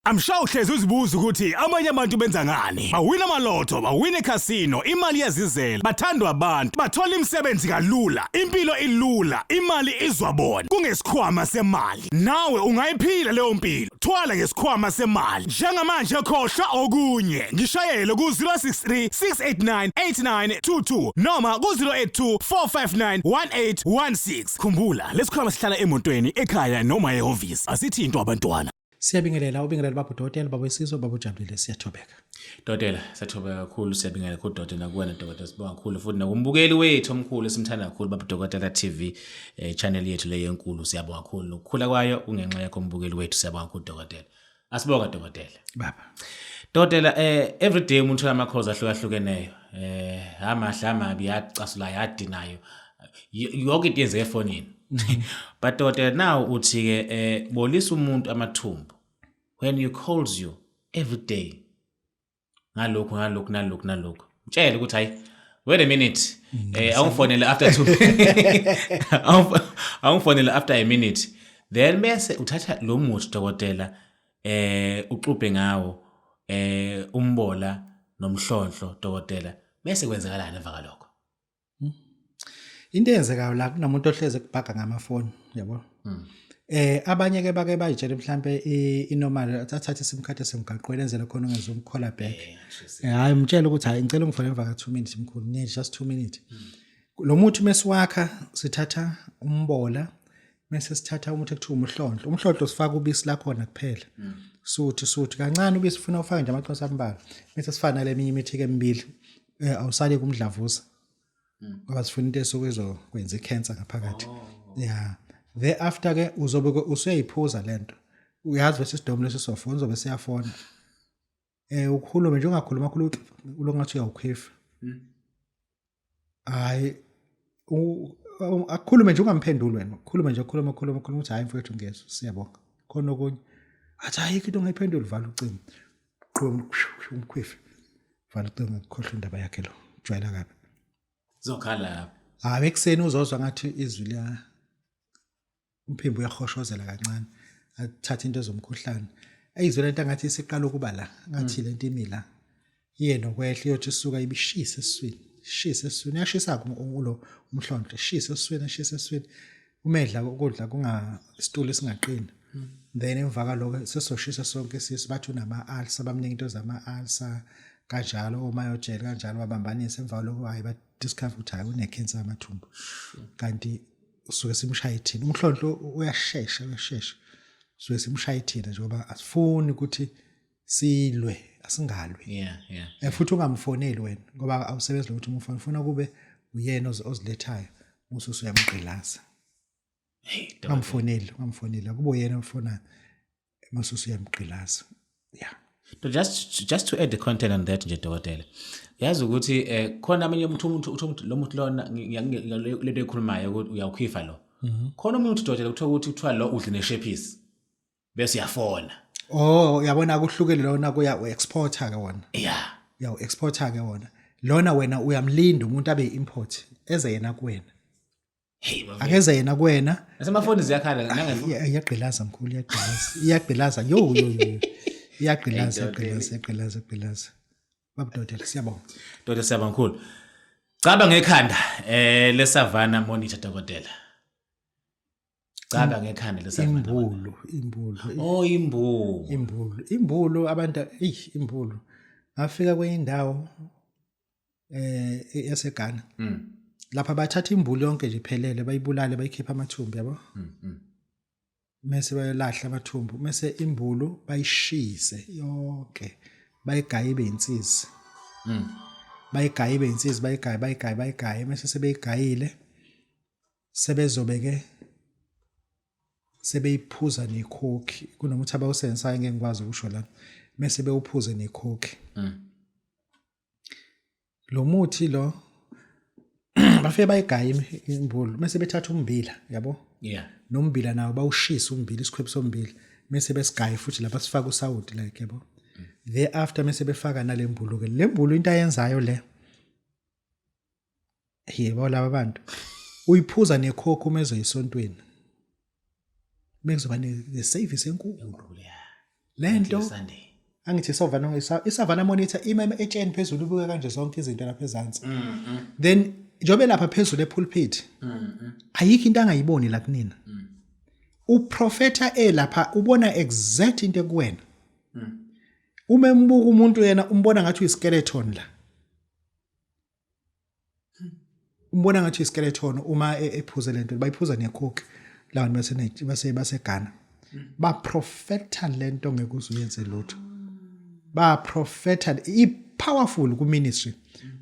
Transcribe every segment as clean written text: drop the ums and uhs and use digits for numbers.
I'm sure uhlezi uzibuza ukuthi abanye abantu benza ngani. Bawina amalotho, bawina ekhasino, imali iyazizela, bathandwa abantu, bathola imisebenzi kalula, impilo ilula, imali izwa bona. Kungesikhwama semali. Nawe ungayiphila leyo mpilo. Thwala ngesikhwama semali. Njengamanje khohlwa okunye. Ngishayele ku-063 689 8922 noma ku-082 459 1816. Khumbula, lesikhwama sihlala emotweni, ekhaya noma ehhovisi. Asithintwa abantwana. Siyabingelela, ubingelela baba udokotela, baba wesizwe, baba ujabulile, siyathobeka. Dokotela, siyathobeka kakhulu, siyabingelela kakhulu dokotela nakuwena dokotela, sibonga kakhulu futhi nakumbukeli wethu omkhulu esimthanda kakhulu baba Dokotela TV, channel yethu le enkulu, siyabonga kakhulu. Nokukhula kwayo kungenxa yakho umbukeli wethu, siyabonga kakhulu dokotela. Asibonga dokotela. Baba. Dokotela, every day umuntu uthola ama-calls ahlukahlukeneyo. Amahle amabi, yacasula yadinayo. Yonke into yenzeka efonini. But dokotela now uthi ke bolisa umuntu amathumbu when he calls you every day ngalokhu ngalokhu nalokhu nalokhu. Mtshele ukuthi hayi, wait a minute, awungifonele after 2, awungifonele after a minute, then bese uthatha lo muthi dokotela, uxubhe ngawo umbola nomhlonhlo dokotela, bese kwenzakalani emva kalokho? Into eyenzekayo la, kunomuntu ohleze kubhaga ngamafoni, yabo. Abanye ke bake bayitshele mhlambe i-normal, athathe iSIM card esemgaqweni enzele khona ungezumcalla back. Hayi, umtshele ukuthi hayi, ngicela ungifone emva ka 2 minutes mkhulu, nje just 2 minutes. Lo muthi mesiwakha sithatha umbola, mase sithatha umuthi ekuthiwa umhlonhlo. Umhlonhlo sifaka ubisi lakhona kuphela. Suthi suthi kancane ubisi, ufuna ufake nje amaconsi ambalwa. Bese sifana nale eminye imithi ke emibili. Awusali kumdlavuza. Ngoba sifuna into esuke izokwenza icancer ngaphakathi. Yeah. Thereafter ke uzobe ke usuyayiphuza lento. Uyazi bese isidomu leso sofona, uzobe siyafona. Ukukhuluma nje, ungakhuluma kakhulu, ulongathi uyawukhifa. Hayi, akukhulume nje, ungamphenduli wena. Khulume nje, khuluma khuluma khuluma, uthi hayi mfowethu, ngezwe, siyabonga. Khona okunye? Athi ayikho into ongayiphenduli, vala ucingo. Qhubeka umkhwife. Vala ucingo, khohlwa indaba yakhe lo. Jwayela kabi. Zokhala lapho. Hayi, ekuseni uzozwa ngathi izwi liya umphimbo uyahoshozela kancane, athathe into ezomkhuhlane, ayizwe lento angathi isiqala ukuba la, ngathi lento imi la, iye nokwehla, iyothi isuka ibishisa esiswini, shisa esiswini, uyashisa ulo umhlonhlo, shisa esiswini, shisa esiswini, umedla ukudla kunga isitulo esingaqini. Then emva kaloko sesoshisa sonke isisu, bathi unama-ulcer, bamnika into zama-ulcer kanjalo, omayojel kanjalo, babambanise. Emva kaloko hayi, ba-discover ukuthi hayi, une-cancer yamathumbu, kanti usuke simshaye thina. Umhlonhlo uyashesha, uyashesha, suke simshaye thina njengoba asifuni ukuthi silwe, asingalwi. Futhi ungamfoneli wena ngoba awusebenzi lokuthi umfone, ufuna kube uyena ozilethayo, ususu uyamgqilaza. Hey, dokotela. Ungamfoneli, ungamfoneli, akube uyena ofonayo masusu uyamgqilaza, yeah. So just to add the content on that nje dokotela. Yazi ukuthi khona amanye umuntu uthi umuntu lo muntu lona lento ekhulumayo ukuthi uyawukhifa lo. Khona umuntu dokotela kuthiwa ukuthi kuthiwa lo udle neshephisi. Bese uyafona. Oh, uyabona akuhlukile lona, kuya u-exporter ke wona. Uya u-exporter ke wona. Lona wena uyamlinda umuntu abe import eze yena kuwena. Hey, bafethu. Akeze yena kuwena. Nasemafoni ziyakhala nange. Iyagqilaza mkhulu, iyagqilaza. Iyagqilaza. Yo yo yo. Iyagqilaza, iyagqilaza, iyagqilaza, iyagqilaza. Babudodela, siyabonga. Dokotela, siyabonga kakhulu. Caba ngekhanda leSavana Monitor dokotela. Caba ngekhanda leSavana. Imbulu, imbulu. Oh, imbulu. Imbulu. Imbulu abantu, ey, imbulu. Ngafika kwenye indawo yaseGhana. Lapha bathatha imbulu yonke nje iphelele, bayibulale, bayikhipha amathumbu, yabo. Mase bayolahla amathumbu, mase imbulu bayishise yonke, bayigaye ibe insizi. Bayigaye ibe insizi, bayigaye, bayigaye, bayigaye, mase sebeyigayile sebezobe ke sebeyiphuza nekhokhi, kunomuthi abawusebenzisayo ngeke ngikwazi ukusho la, mase bewuphuze nekhokhi. Lo muthi lo bafike bayigaye imbulu, mase bethatha ummbila, yabo. Nombila nawo bawushisa ummbila, isikhwebu sombila, mase besigaye futhi lapha, sifaka usawoti like, yabo. Thereafter mase befaka nale mbulu ke, le mbulu into ayenzayo le, yebo, laba bantu uyiphuza nekhokho uma ezoyisontweni, bekuzoba ne-service enkulu. Lento Sunday. Angithi isavana, isavana monitor ima etsheni phezulu, ibuka kanje zonke izinto lapha ezansi. Then njengoba lapha phezulu epulpit, ayikho into angayiboni la kunina. Uprofeta elapha ubona exact into ekuwena. Uma embuka umuntu yena umbona ngathi uyiskeleton la. Umbona ngathi iskeleton uma ephuze lento, bayiphuza necoke labantu base base baseGhana. Baprofeta lento ngeke uzuyenze lutho. Baprofeta i powerful ku ministry.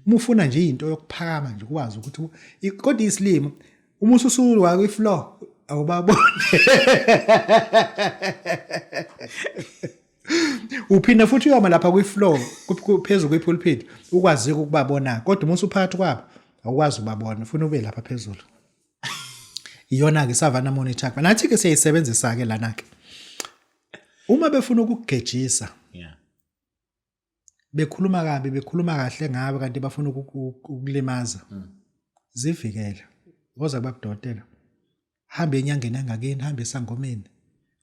Uma ufuna nje into yokuphakama nje ukwazi ukuthi kodwa isilimo uma ususulwa kwi floor awubabone. Uphinda futhi uyoma lapha kwi-floor phezulu kwi-pulpit ukwazi ukubabona, kodwa uma usuphakathi kwabo awukwazi ukubabona, ufuna ube lapha phezulu. Iyona ke Savannah Monitor. Nathi ke siyayisebenzisa ke lana ke. Uma befuna ukugejisa bekhuluma kabi, bekhuluma kahle ngawe, kanti bafuna ukukulimaza. Zivikele. Woza kubabudokotela. Hamba enyangeni yangakini, hamba esangomeni.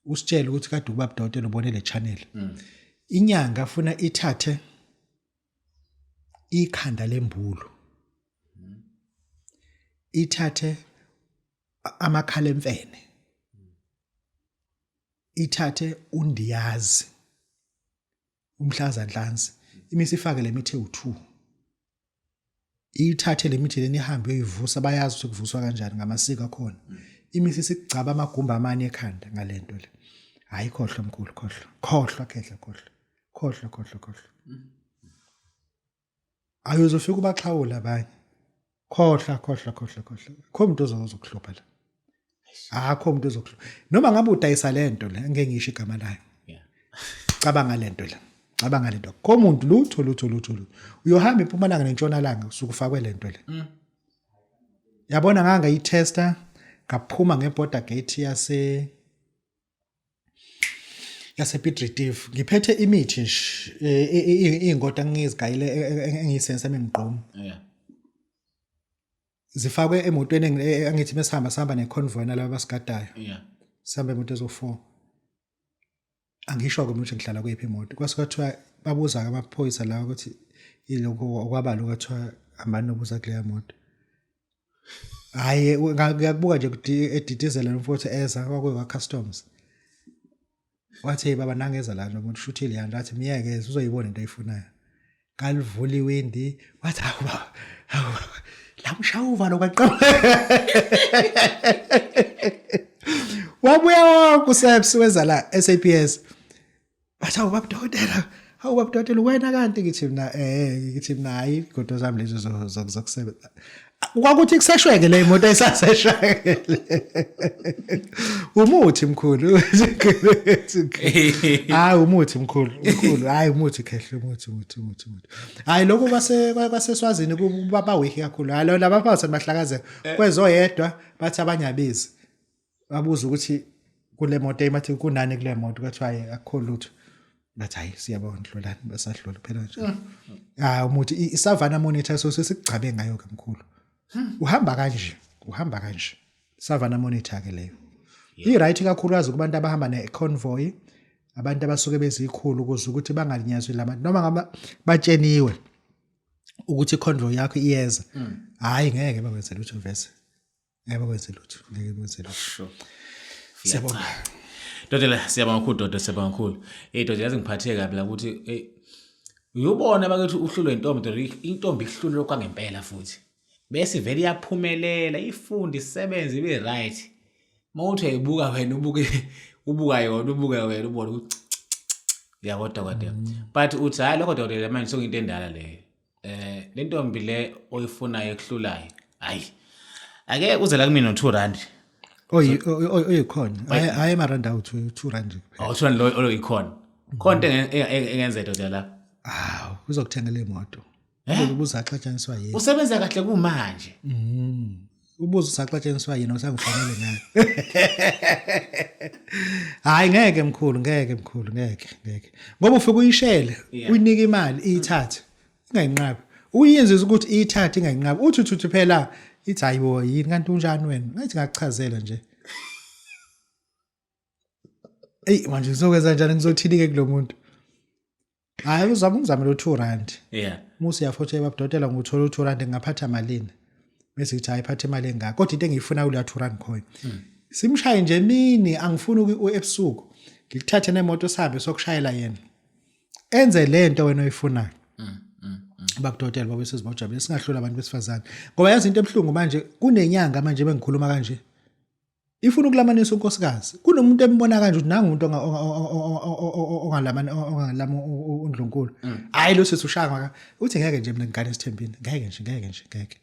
Usitshele ukuthi kade ubabudokotela ubone le channel. Inyanga funa ithathe ikhanda lembulu. Ithathe amakhala emfene. Ithathe undiyazi. Umhlaza nhlansi. Imisi ifake lemithi ewu2. Ithathe lemithi leni ihambe uyoyivusa, bayazi ukuthi kuvuswa kanjani ngamasiko akhona. Imisi isigcaba amagumba amane ekhanda ngalento le. Hayi khohlwa mkhulu, khohlwa. Khohlwa khehla, khohlwa. Khohlwa, khohlwa, khohlwa. Ayuzofika ubaxhawula abanye. Khohlwa, khohlwa, khohlwa, khohlwa. Akho umuntu ozokuhlupha la. Akho umuntu ozokuhlupha. Noma ngabe udayisa lento le, ngeke ngisho igama layo. Cabanga lento le. Cabanga lento. Akho umuntu lutho lutho lutho lutho. Uyohamba impumalanga nentshonalanga usuke ufakwe lento le. Yabona ngangayitesta ngaphuma ngeborder gate yase yasePiet Retief ngiphethe imithi nje, iy'ngodo engizigayile engiyisensa emigqomo. Zifakwe emotweni angithi mesihamba sihamba neconvoy nalaba abasigadayo. Sihamba emoto ezo-4. Angisho-ke ukuthi ngihlala kuyiphi imoto. Kwase kwathiwa babuza-ke amaphoyisa lawa ukuthi ilokhu okwabalo, kwathiwa hambani nobuza kuleya moto. Hhayi ngiyakubuka nje edidizela lo mfowethu eza kwakuyi customs. Wathi hey baba nangeza la lo muntu shuthi leyana, wathi miyeke uzoyibona into ayifunayo. Kalivula iwindi wathi hawu baba, hawu baba. La mshaya uvalo kwaqala. Wabuya wonke uSAPS weza la SAPS. Bathi hawu baba dokotela, hawu baba dokotela wena kanti ngithi mina ngithi mina hayi igodo zami lezo zokusebenza. Kwakuthi kuseshweke le imoto ayisaseshweke. Umuthi mkhulu. Hayi umuthi mkhulu, mkhulu. Hayi umuthi khehle, umuthi umuthi umuthi umuthi. Hayi lokho kwase kwaseswazini kuba weak kakhulu. Hayi laba baphatha bahlakazeka. Kwezoyedwa bathi abanye abizi. Babuza ukuthi kule moto emathi kunani kule moto, kwathiwa hayi akukho lutho. Bathi hayi siyabonga ndlulani, basadlula phela nje. Ah umuthi isavana monitor so sesigcabe ngayo ke mkhulu. Uhamba kanje, uhamba kanje. Savana monitor ke leyo. I right kakhulukazi kubantu abahamba ne convoy, abantu abasuke bezikhulu ukuze ukuthi bangalinyazwi labantu noma ngaba batsheniwe ukuthi iconvoy yakho iyeza. Hayi ngeke bakwenze lutho vese. Ngeke bakwenze lutho, ngeke bakwenze lutho. Sure. Siyabonga. Dodela siyabonga kakhulu dodo, siyabonga kakhulu. Hey dodo, yazi ngiphatheke kabi la ukuthi hey uyobona bakithi uhlulwe intombi dodo, intombi ihlulwe kwangempela futhi. Bese vele iyaphumelela, ifunde, isebenze ibe right. Mawuthi uyayibuka wena ubuke ubuka yona ubuka wena ubone ukuthi yabo dokotela. But uthi hayi lokho dokotela manje sokuyinto endala leyo. Le ntombi le oyifunayo ekuhlulayo. Hayi. Ake uze la kumina no2 rand. Oyikhona. Hayi amarandi awu 2 rand kuphela. Awu 2 rand lo oyikhona. Khona into engenzeka dokotela la. Hawu uzokuthengela imoto. Ubuza axatshaniswa yini? Usebenza kahle kumanje. Ubuza usaxatshaniswa yini usangifanele ngayo. Hayi ngeke mkhulu, ngeke mkhulu, ngeke, ngeke. Ngoba ufike uyishele, uyinike imali, iyithathe. Ingayinqabi. Uyenze ukuthi iyithathe ingayinqabi. Uthi uthi phela ithi hayibo yini kanti unjani wena? Ngathi ngakuchazela nje. Eyi, manje ngizokwenza njani, ngizothini-ke kulo muntu? Hhayi, uzama ungizamele u-R2. Musi uyafotha babudokotela, nguthola u-R2, ngingaphatha malini? Bese ngithi hayi, phatha imali engaka, kodwa into engiyifuna kuleya R2 coin. Simshaye nje emini, angifuni ebusuku. Ngikuthathe nemoto sihambe sokushayela yena. Enze lento wena oyifunayo. Babudokotela babesizwe bajabule, singahlula abantu besifazane. Ngoba yazi into ebuhlungu manje, kunenyanga manje bengikhuluma kanje. Ifuna ukulamanisa unkosikazi. Kunomuntu embona kanje ukuthi nangu umuntu ongalamani, ongalama uNdlunkulu. Hayi, lo sisi ushaya ngaka. Uthi ngeke nje mina ngigane esithembini. Ngeke nje, ngeke nje, ngeke.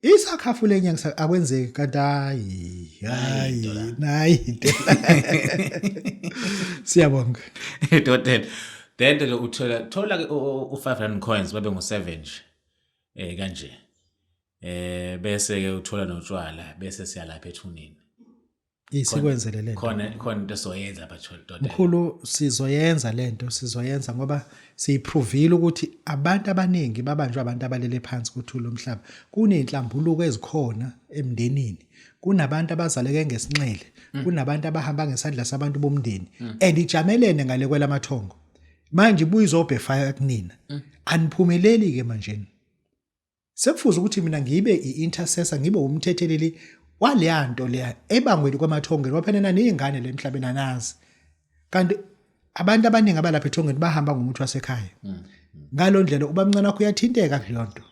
Isakhafule enyanga akwenzeki kanti hayi, hayi, nayi into. Siyabonga. Dokotela, then ke uthola thola ke u-500 coins babe ngu-7 nje. Kanje. Bese ke uthola notshwala, bese siyalapha ethuneni. Isikwenzele lento. Khona into soyenza bathola dokotela. Mkhulu, sizoyenza lento, sizoyenza ngoba siyiprovile ukuthi abantu abaningi babanjwa abantu abalele phansi kuthula umhlaba. Kuneyinhlambuluko ezikhona emndenini. Kunabantu abazaleke ngesinxele, kunabantu abahamba ngesandla sabantu bomndeni and ijamelene ngale kwelamathongo. Manje ibuye izobhefaya kunina. Aniphumeleli ke manje. Sekufuze ukuthi mina ngibe i-intercessor, ngibe umthetheleli waleya nto leya ebangweni kwamathongeni, ngoba phela nani iy'ngane le emhlabeni anazi. Kanti abantu abaningi abalapha ethongeni bahamba ngomuthi wasekhaya. Ngalo ndlela ubamncane wakho uyathinteka kuleyo nto.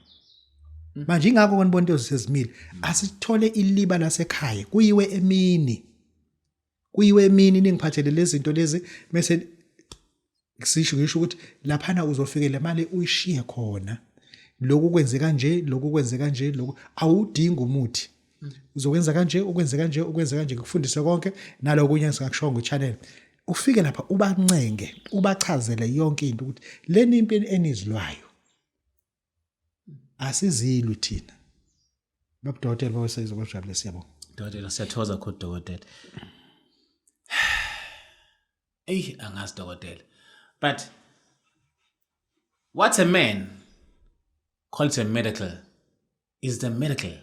Manje ingakho konibona into sezimile. Asithole iliba lasekhaya, kuyiwe emini. Kuyiwe emini ningiphathele lezi zinto lezi, bese sisho ngisho ukuthi laphana uzofike le mali uyishiye khona. Lokhu kwenze kanje, lokhu kwenze kanje, lokhu awudingi umuthi. Uzokwenza kanje, ukwenze kanje, ukwenze kanje, ngikufundise konke nalokunye engingakusho ngo-channel. Ufike lapha ubancenge, ubachazele yonke into ukuthi leni impi enizilwayo. Asizilwi thina. Babudokotela bawesizwe bajabule, siyabonga. Dokotela, siyathokoza kakhulu dokotela. Eyi, angazi dokotela. But what a man calls a miracle is the miracle.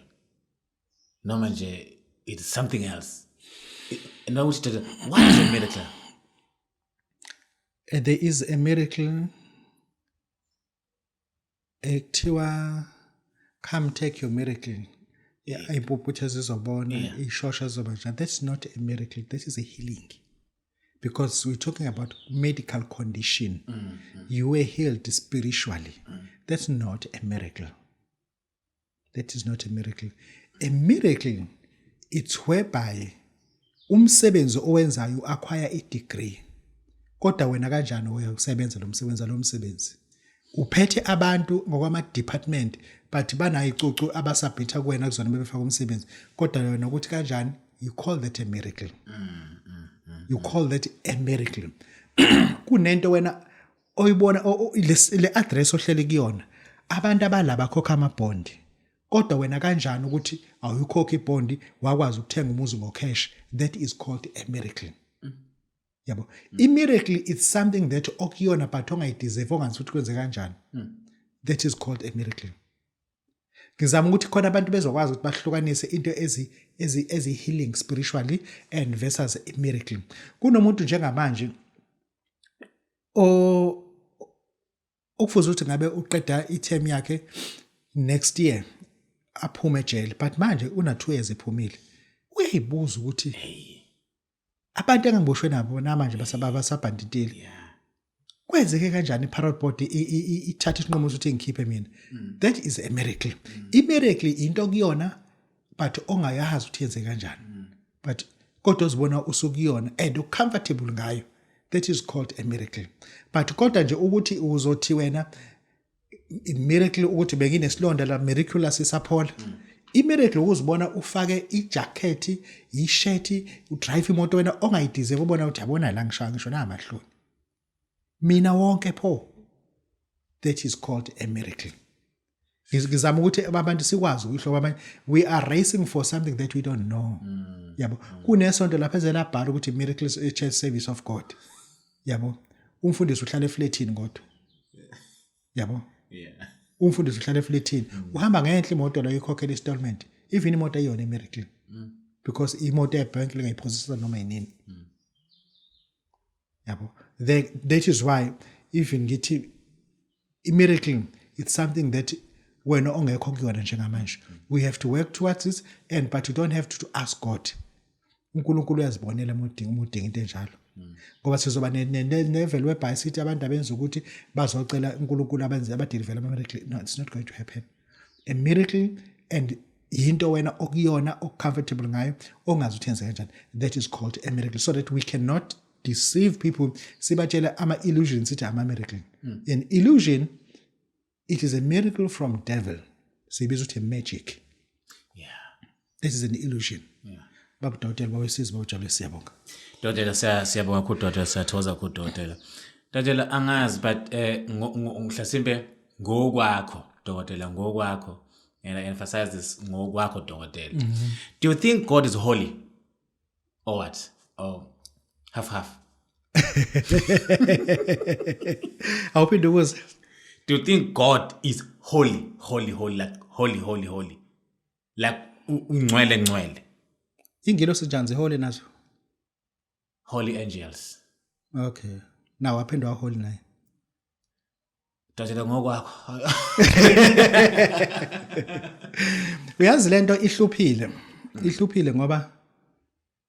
Noma nje it's something else. No, what is a miracle? There is a miracle ekuthiwa come take your miracle. Impumputhe zizobona, ishosha zizoba njani. That's not a miracle, that is a healing. Because we're talking about medical condition. You were healed spiritually. That's not a miracle. That is not a miracle. A miracle, it's whereby umsebenzi owenzayo acquire a degree. Kodwa wena kanjani uyakusebenza lo msebenzi, lo msebenzi? Uphethe abantu ngokwama department, but banayo icucu abasubmitha kuwena kuzona bebefaka umsebenzi. Kodwa wena ukuthi kanjani, you call that a miracle. You call that a miracle. Kunento wena oyibona le address ohlele kuyona, abantu abalaba khokha amabhondi, kodwa wena kanjani ukuthi awuyikhokhi ibhondi, wakwazi ukuthenga umuzi ngocash? That is called a miracle. Yabo, i-miracle, it's something that okuyona but ongayideserve, ongazi ukuthi kwenze kanjani. That is called a miracle. Ngizama ukuthi khona abantu bezokwazi ukuthi bahlukanise into ezi ezi ezi healing spiritually and versus a miracle. Kunomuntu njengamanje o okufuze ukuthi ngabe uqeda i-term yakhe next year, aphume ejele, but manje una 2 years ephumile. Uyayibuza ukuthi abantu engangiboshwe nabo namanje basabhanditile, kwenzeke kanjani i-parole board ithatha isinqumo sokuthi ngikhiphe mina? That is a miracle. I-miracle into kuyona but ongayazi ukuthi yenze kanjani, but kodwa uzibona usukuyona and ucomfortable ngayo. That is called a miracle. But kodwa nje ukuthi uzothi wena i-miracle ukuthi benginesilonda la, miraculous isaphola. I-miracle ukuzibona ufake ijacket, ishirt, udrive imoto wena ongayideserve, ubona ukuthi yabona la ngishaya ngisho namahloni mina wonke pho. That is called a miracle. Ngizama ukuthi abantu sikwazi ukuyihloba abanye. We are racing for something that we don't know, yabo. Kunesonto lapha ezelabhala ukuthi Miracles Church Service of God, yabo. Umfundisi uhlala efletini kodwa, yabo. Umfundisi uhlala efletini, uhamba ngenhla imoto leyo ikhokhela installment. Even imoto ayiyona i-miracle because imoto ebhank lingayiphosisa noma yinini. Yabo, that is why even ngithi i-miracle, it's something that wena ongekho kuyona njengamanje. We have to work towards it, and but you don't have to ask God. UNkulunkulu uyazibonela uma udinga into enjalo, ngoba sizoba ne-level whereby sithi abantu abenza ukuthi bazocela uNkulunkulu abenze abadelivele ama-miracle. No, it's not going to happen. A miracle and yinto wena okuyona, okucomfortable ngayo, ongazi ukuthi yenze kanjani. That is called a miracle, so that we cannot deceive people, sibatshele ama-illusions, sithi ama-miracle. An illusion, it is a miracle from devil, siyibiza ukuthi magic. This is an illusion. Baba dokotela, bawesizi, bawujabule, siyabonga. Dokotela, siyabonga kakhulu dokotela, siyathokoza kakhulu dokotela. Dokotela, angazi, but mhlasimbe ngokwakho dokotela, ngokwakho, and I emphasize this, ngokwakho dokotela. Do you think God is holy or what? Or half half? Awuphinde ukuze. Do you think God is holy, holy, holy, like holy, holy, holy? Like ungcwele ngcwele. Ingilosi njani, ziholy nazo? Holy angels. Okay, naw aphinde waholy naye. Dokotela, ngokwakho. Uyazi lento ihluphile, ihluphile, ngoba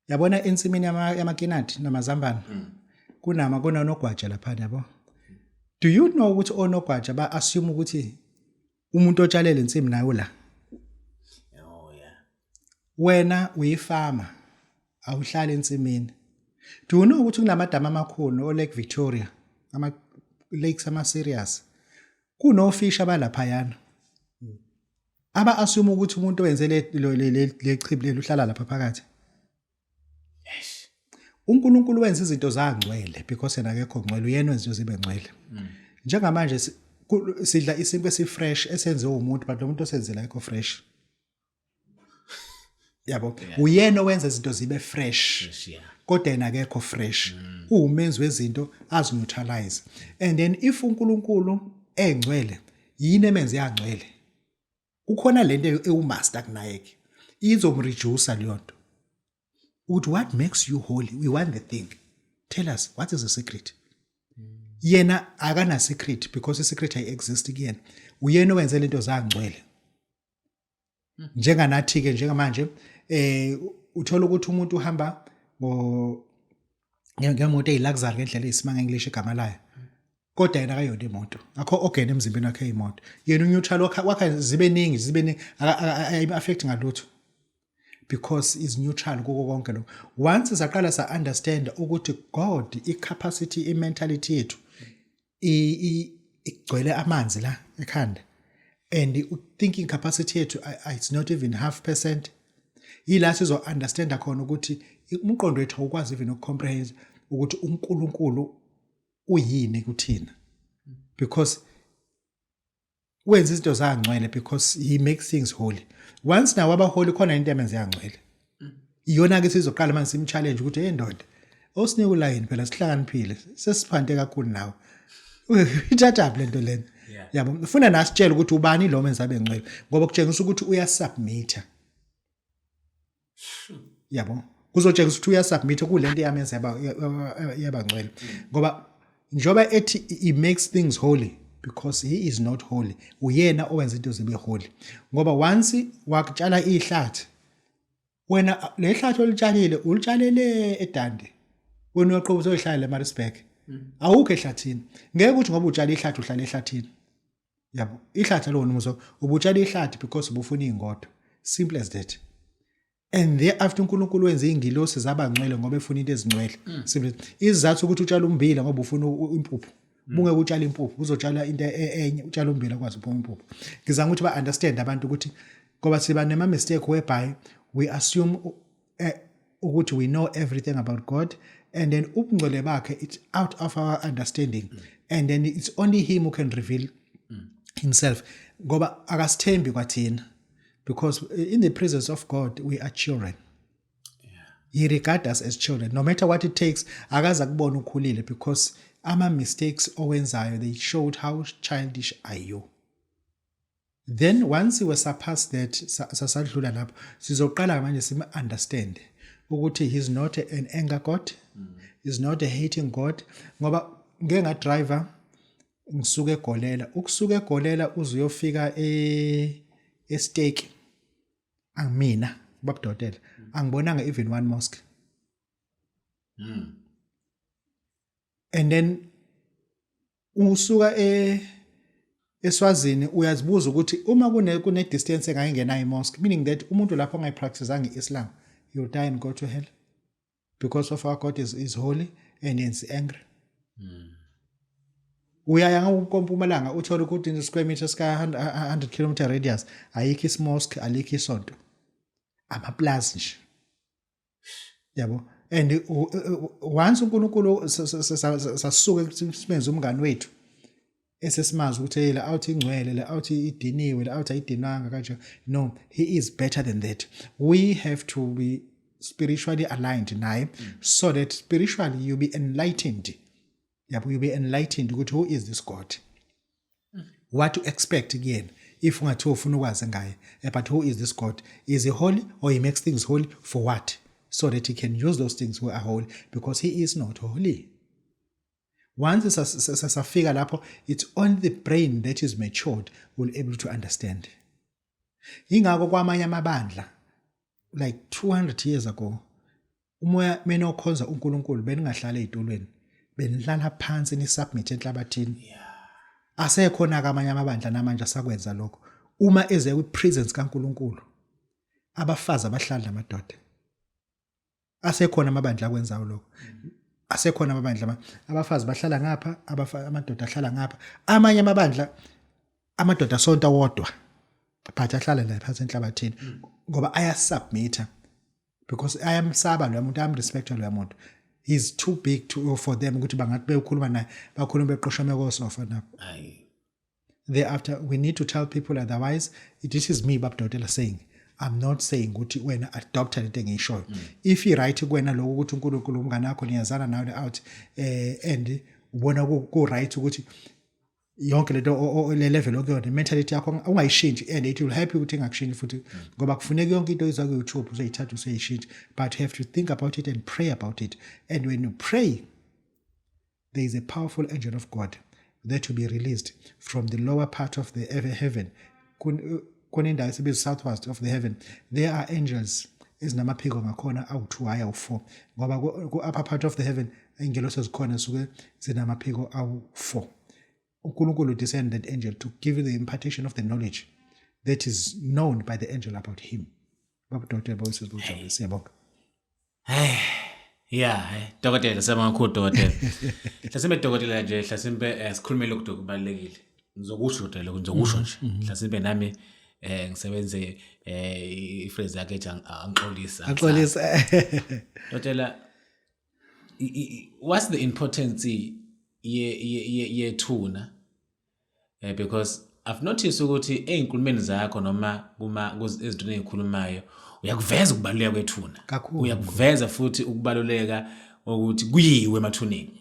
yabona ensimini yamakinati namazambane kunanogwaja lapha, yabo. Do you know ukuthi onogwaja ba assume ukuthi umuntu otshalele insimi nayo la? Oh yeah. Wena uyifama, awuhlali ensimini. Do you know ukuthi kunamadama amakhulu o Lake Victoria, ama lakes ama serious, kunofish abalaphayana aba assume ukuthi umuntu owenze le chibi leli uhlala lapha phakathi? UNkulunkulu wenza izinto zangcwele because yena akekho ngcwele, uyena wenza izinto zibe ngcwele. Njengamanje sidla isinkwa esifresh esenziwe umuntu, but lo muntu osenzela akekho fresh, yabo. Uyena owenza izinto zibe fresh, kodwa yena akekho fresh. Uwumenzi wezinto, azineutralize. And then if uNkulunkulu engcwele, yini emenze yangcwele? Kukhona lento ewumaster kunaye ke, izomreduce leyo nto ukuthi what makes you holy? We want the thing. Tell us, what is the secret? Yena akana secret because i-secret ayi-exist kuyena. Uyena owenze lento zangcwele. Njenganathi ke njengamanje, uthola ukuthi umuntu uhamba ngo ngemoto eyiluxury ngendlela eyisimanga, English igama layo, kodwa yena akayona imoto, akho organ emzimbeni wakhe imoto. Yena uneutral, wakha zibe ningi, zibe ningi, ayi-affect ngalutho because is neutral kuko konke lokho. Once saqala sa understand ukuthi God, i-capacity, i-mentality yethu igcwele amanzi la ekhanda, and i-thinking capacity yethu it's not even half percent, yila sizo understand khona ukuthi umqondo wethu awukwazi even ukucomprehend ukuthi uNkulunkulu uyini kuthina, because wenza izinto zangcwele, because he makes things holy. Once nawe abaholi, khona into emenze yangcwele. Iyona ke sizoqala manje sim-challenge ukuthi, hey ndoda, osinika ulayini phela, sihlakaniphile, sesiphante kakhulu nawe, ithathaphi lento lena? Yabo, ufuna nasitshela ukuthi ubani lo menza abe ngcwele, ngoba kutshengisa ukuthi uyasubmita, yabo. Kuzotshengisa ukuthi uyasubmit kulento eyamenza yaba ngcwele, ngoba njengoba ethi he makes things holy because he is not holy, uyena owenza into zibe holy. Ngoba once wakutshala ihlathi wena, le hlathi olitshalile ulitshalele eDundee, wena uyaqhuba uzoyihlala eMaritzburg, awukho ehlathini. Ngeke ukuthi ngoba utshala ihlathi uhlala ehlathini, yabo. Ihlathi alona umuzo, ubutshala ihlathi because ubufuna iy'ngodo, simple as that. And thereafter uNkulunkulu wenze ingilosi zabangcwele ngoba efuna into ezingcwele, simple. Isizathu ukuthi utshala umbila ngoba ufuna impuphu, bungeke utshala impuphu, uzotshala into enye. Utshala umbila kwazi uphuma impuphu. Ngizama ukuthi ba-understand abantu ukuthi ngoba siba nema-mistake whereby we assume ukuthi we know everything about God, and then ubungcwele bakhe, it's out of our understanding, and then it's only him who can reveal himself, ngoba akasithembi kwathina, because in the presence of God we are children. He regard us as children no matter what it takes. Akaze akubona ukhulile because ama mistakes owenzayo, they showed how childish are you. Then once we surpass that, sasadlula lapho, sizoqala manje sim understand ukuthi he's not an anger God. Is not a hating God, ngoba ngeke nga-driver ngisuke eGolela, ukusuka eGolela uze uyofika eSteki, angimina babudokotela, angibonanga even one mosque. And then usuka eSwazini, uyazibuza ukuthi uma kune distance engayingena i-mosque, meaning that umuntu lapho ongayipracticeanga i-Islam, he will die and go to hell because of our God is holy and is angry. Uyaya ngakompumalanga, uthole ukuthi in square meters ka 100 km radius ayikho ismosque, alikho isonto, amaplazi nje, yabo. And once uNkulunkulu sasuke simenze umngani wethu, esesimazi ukuthi hey, la out ingcwele, la out idiniwe, la out ayidinwanga kanje, no, he is better than that. We have to be spiritually aligned naye so that spiritually you'll be enlightened, yabo, you'll be enlightened ukuthi who is this God, what to expect kuyena if ungathiwa ufuna ukwazi ngaye. But who is this God? Is he holy or he makes things holy for what? So that he can use those things who are holy, because he is not holy. Once sasafika lapho, it's only the brain that is matured will able to understand. Ingakho kwamanye amabandla, like 200 years ago, umoya mina okhonza uNkulunkulu beningahlala ezitulweni, benihlala phansi, nisubmit enhlabathini. Asekhona ke amanye amabandla namanje asakwenza lokho. Uma eze kwi-presence kaNkulunkulu, abafazi abahlali namadoda. Asekhona amabandla akwenzayo lokho. Asekhona amabandla abafazi bahlala ngapha, amadoda ahlala ngapha. Amanye amabandla amadoda asonta wodwa, but ahlala la phansi enhlabathini ngoba ayasubmita, because ayamsaba lo muntu, ayamrespecta lo muntu. He's too big for them ukuthi bangathi beyokhuluma naye, bakhuluma beqoshame kosofa nabo. Thereafter we need to tell people, otherwise this is me, babudokotela, saying, I'm not saying ukuthi wena adopta lento engiyishoyo. If i right kuwena lokho ukuthi uNkulunkulu umngane wakho, niyazana nawe out and ubona ku right ukuthi yonke lento, le level okuyona, mentality yakho ungayishintshi, and it will help you ukuthi ingakushintshi futhi, ngoba kufuneka yonke into izwa ku YouTube useyithatha useyishintsha, but you have to think about it and pray about it. And when you pray, there is a powerful angel of God that will be released from the lower part of the heaven. Kunendawo esibizwa southward of the heaven. There are angels ezinamaphiko ngakhona awu-2, hhayi awu-4, ngoba ku-upper part of the heaven iy'ngelosi ezikhona zisuke zinamaphiko awu-4. uNkulunkulu descend that angel to give you the impartation of the knowledge that is known by the angel about him. Babudokotela, bawusizibujabule, siyabonga. Hey, yeah, dokotela, siyabonga kakhulu dokotela. Hlasimbe dokotela nje, hlasimbe sikhulume lokhu kubalulekile. Ngizokusho dokotela, ngizokusho nje. Hlasimbe nami ngisebenze iphrase yakhe ethi angixolisa. Axolisa. Dokotela, what's the importance ye yethuna? Because I've noticed ukuthi ey'nkulumeni zakho noma kuma ezintweni ey'khulumayo uyakuveza ukubaluleka kwethuna. Kakhulu. Uyakuveza futhi ukubaluleka ukuthi kuyiwe emathuneni.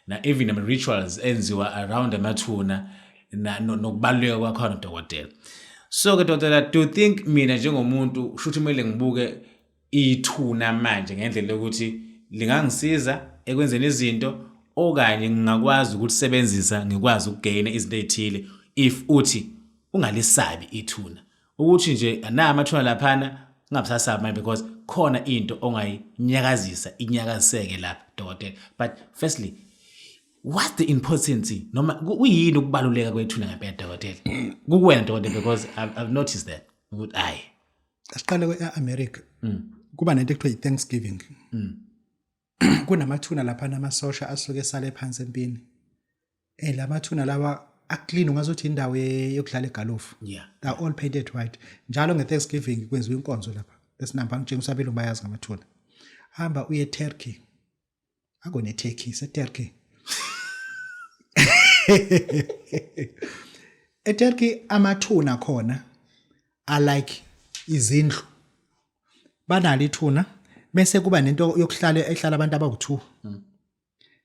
Na even ama rituals enziwa around amathuna na nokubaluleka kwakhona dokotela. So ke dokotela, do you think mina njengomuntu shuthi kumele ngibuke ithuna manje ngendlela yokuthi lingangisiza ekwenzeni izinto, okanye ngingakwazi ukulisebenzisa ngikwazi ukugaina izinto ezithile, if uthi ungalisabi ithuna, ukuthi nje na amathuna laphana ungabusasaba manje because khona into ongayinyakazisa inyakaziseke lapha dokotela? But firstly, what's the importance noma kuyini ukubaluleka kwethuna ngempela dokotela kukuwena dokotela? Because I've noticed that ukuthi ayi. Asiqale kwe-America. Kuba nento ekuthiwa i-Thanksgiving. Kunamathuna lapha namasosha asuke esale phansi empini. La mathuna lawa aclean, ungazothi indawo yokudlala igalofu. They are all painted white. Njalo nge-Thanksgiving kwenziwa inkonzo lapha. Lesinamba ngitshengisa abelungu bayazi ngamathuna. Hamba uye eTurkey. Akone Turkey, seTurkey. ETurkey amathuna khona are like izindlu. Banalo ithuna bese kuba nento yokuhlala ehlala abantu abawu2.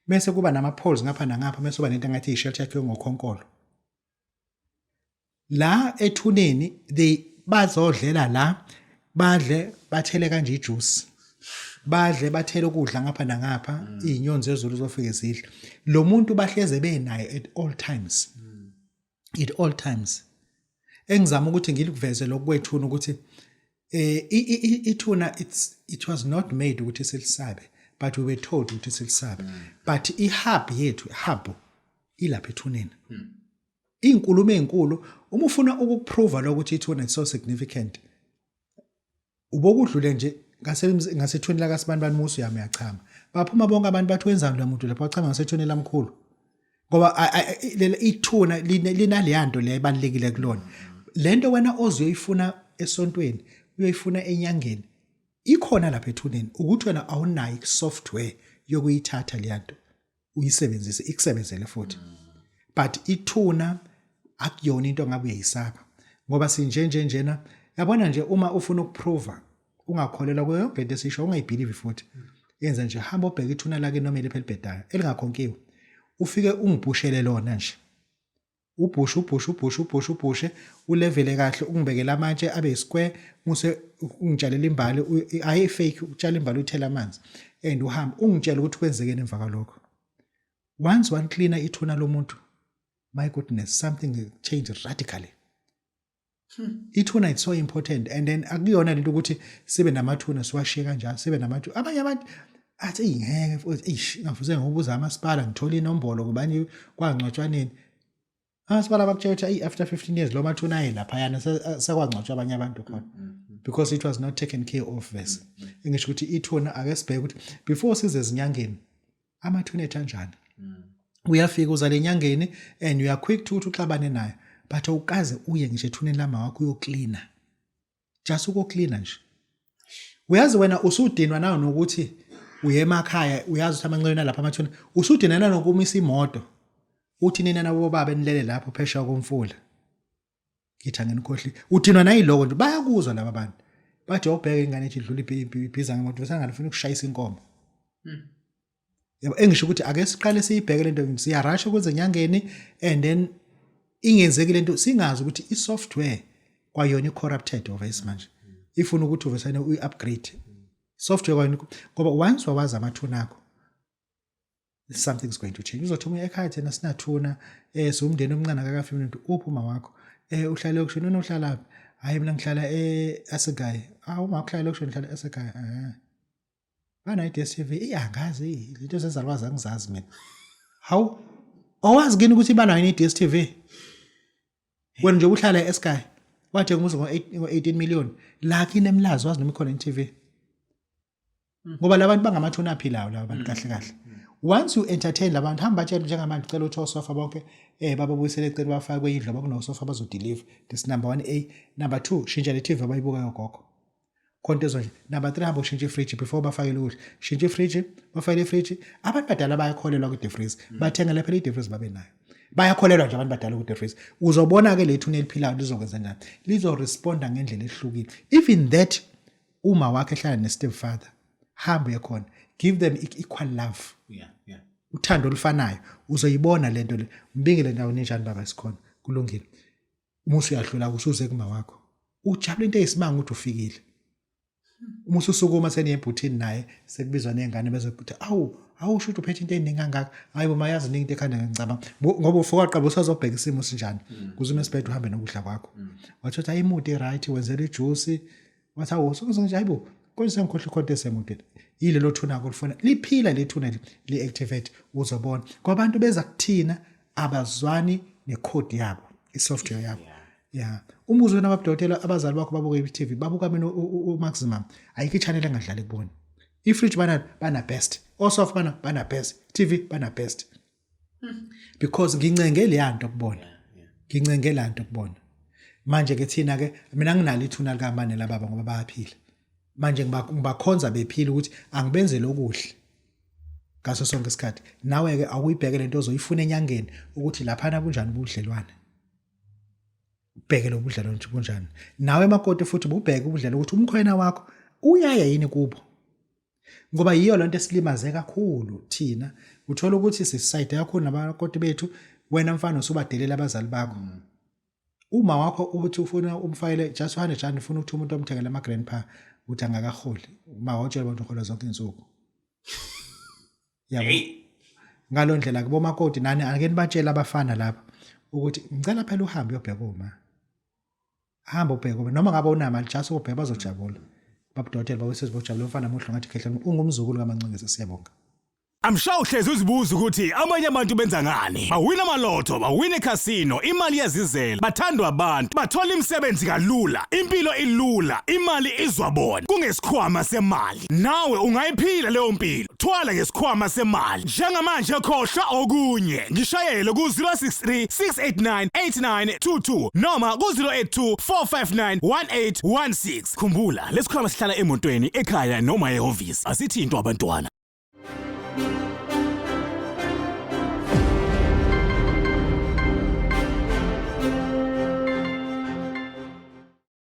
Bese kuba nama poles ngapha nangapha, bese kuba nento engathi ishelter yakhiwe ngokhonkolo. La ethuneni they bazodlela la, badle, bathele kanje ijuice. Badle bathele ukudla ngapha nangapha, izinyoni zezulu zofike zidle. Lo muntu bahleze benaye at all times. At all times. Engizama ukuthi ngikuveze lokwethuna ukuthi ithuna it was not made ukuthi silisabe, but we were told ukuthi silisabe. But ihub yethu, hub ilapha ethuneni. Izinkulumo ezinkulu uma ufuna ukukuprova lokuthi ithuna is so significant, ubokudlule nje ngasethuneni lakasibanibani musu yami uyachama, baphuma bonke abantu bathi wenzani lo muntu lapho wachama ngasethuneni lamkhulu, ngoba leli ithuna linaleyanto le ebalekile kulona. Lento wena ozoyifuna esontweni, uyoyifuna enyangeni, ikhona lapha ethuneni, ukuthi wena awunayo software yokuyithatha leyanto uyisebenzise ikusebenzele futhi. But ithuna akuyona into ngabe uyayisaba, ngoba sinje nje njena, yabona nje, uma ufuna ukuprova ungakholelwa kuyo yonke lento esisho, ungayibelieve futhi, yenza nje, hamba obheka ithuna lake noma eliphi elibhedayo elingakhonkiwe, ufike ungibhushele lona nje, ubhushe ubhushe ubhushe ubhushe ubhushe, ulevele kahle, ungibekele amatshe abe square, muse ungitshalela imbali, ayi fake, utshala imbali, uthela amanzi and uhambe ungitshela ukuthi kwenzekeni emva kwalokho. Once one cleaner ithuna lomuntu, my goodness, something changed radically. Ithuna it's so important, and then akuyona lento ukuthi sibe namathuna siwashiye kanjalo, sibe namathuna. Abanye abantu athi ngeke futhi, eish, ngafuze ngokubuza amasipala ngithola inombolo kubani kwangcwatshwa nini. Amasipala bakutshela ukuthi ayi, after 15 years lo mathuna aye laphayana, sekwangcwatshwa abanye abantu khona because it was not taken care of. Vese ngisho ukuthi ithuna, ake sibheke ukuthi before size ezinyangeni, amathuna ethu anjani. Uyafika uzale enyangeni and you are quick to ukuthi uxabane nayo, but awukaze uye ngisho ethuneni lama wakho uyoklina, just ukuklina nje. Uyazi wena usudinwa nawo nokuthi uye emakhaya, uyazi ukuthi amanxeba lapha amathuna, usudinwa nanokumisa imoto, uthi nina nabo baba enilele lapho phesheya komfula, ngithi anginikhohli. Udinwa nayiloko nje, bayakuzwa laba bantu bathi awubheke ingane ethi idlula ibhiza ngemoto, bese ngalifuna ukushayisa inkomo. Yabo, engisho ukuthi ake siqale siyibheke lento, siyarasha kwenze enyangeni and then ingenzeki lento, singazi ukuthi i-software kwayona i-corrupted over isimanje, ifuna ukuthi uvesane uyi-upgrade software kwayona, ngoba once wawazi amathuna akho, something's going to change. Uzothi umunye ekhaya, thina sinathuna, siwumndeni omncane, akakafi umuntu. Uphi uma wakho? Uhlala elokishini, wena uhlala phi? Hayi, mina ngihlala e-Assegai. Ah, uma uhlala elokishini, uhlala e-Assegai. Bana i-DStv? Iyangazi izinto zezalwazi, angizazi mina. Hawu, awazi kini ukuthi banayo yini i-DStv? Wena nje uhlala e-Sky, wathenga umuzi ngo-18 million la kini eMlazi, wazi noma ikhona i-TV? Ngoba labantu bangamathuna aphilayo laba bantu, kahle kahle. Once you entertain labantu, hamba batshele njengamanje, cela uthi osofa bonke bababuyisele eceleni, bafake kwenye indlu abakunosofa bazodeliver. This number 1 A. Number 2, shintsha le TV abayibukayo gogo, khonto ezonje. Number 3, hamba ushintshe ifridge before bafakele ukudla, shintsha ifridge, bafakele ifridge. Abantu badala bayakholelwa ku-deep freeze, bathengele phela i-deep freeze babe nayo, bayakholelwa nje abantu badala ku-deep freeze. Uzobona-ke le thuna eliphilayo lizokwenza njani, lizoresponda ngendlela ehlukile. Even that uma wakhe ehlala ne-step father, hamba uye khona, give them equal love, uthando olufanayo, uzoyibona lento le. Mbingele ndawo, ninjani baba? Sikhona, kulungile. Uma usuyadlula usuze kuma wakho, ujabula into eyisimanga ukuthi ufikile. Uma ususukuma seniye ebhuthini naye, sekubizwa ney'ngane bezokuthi, awu awu, usho ukuthi uphethe into eningi kangaka? Hayi bo, mayazi iningi into ekhanda, ngicabanga ngoba ufuka qaba usazobheka isimo sinjani, kuze uma esibhede uhambe nokudla kwakho. Wathi uthi ayimude right, wenzela ijuice, wathi awu sokuze nje, hayibo, konje sengikhohle ikhonto esemudeni. Yilelo thuna kolifuna liphila, le thuna li-activate, uzobona kwabantu beza kuthina abazwani nekhodi yabo, i-software yabo. Ya, umbuzo wena babudokotela, abazali bakho babuka i-TV, babuka mina u-maximum, ayikho i-channel engadlali kubona. I-fridge bana best, osofa bana best, TV bana best, because ngincenge leya nto kubona, ngincenge la nto kubona. Manje ke thina ke, mina nginalo ithuna likamane lababa ngoba bayaphila manje, ngibakhonza bephila ukuthi angibenzele okuhle ngaso sonke isikhathi. Nawe ke awuyibheke lento ozoyifuna enyangeni ukuthi laphana kunjani ubudlelwane, ubheke lo budlelwane ukuthi kunjani. Nawe makoti futhi bubheke ubudlelwane ukuthi umkhwena wakho uyaya yini kubo, ngoba yiyo lento esilimaze kakhulu thina. Uthola ukuthi sisayide kakhulu namakoti bethu, wena mfana usubadelela abazali bakho. Uma wakho uthi ufuna umfayele just 100 rand, ufuna ukuthi umuntu omthengele ama grandpa. Uthi angakaholi. Uma wawutshela abantu uhola zonke izinsuku. Yabo. Ngalo ndlela ke bomakoti nani ake nibatshele abafana lapha ukuthi ngicela phela uhambe uyobheka uma. Hamba ubheke uma noma ngabe unamali just ubheke bazojabula. Babudokotela babesezi bojabula umfana muhle ngathi khehla ungumzukulu kaMancingese siyabonga. I'm sure uhlezi uzibuza ukuthi abanye abantu benza ngani. Bawina amalotho, bawina ekhasino, imali iyazizela, bathandwa abantu, bathola imisebenzi kalula, impilo ilula, imali izwa bona. Kungesikhwama semali. Nawe ungayiphila leyo mpilo. Thwala ngesikhwama semali. Njengamanje khohlwa okunye. Ngishayele ku-063 689 8922 noma ku-082 459 1816. Khumbula, lesikhwama sihlala emotweni, ekhaya noma ehhovisi. Asithintwa abantwana.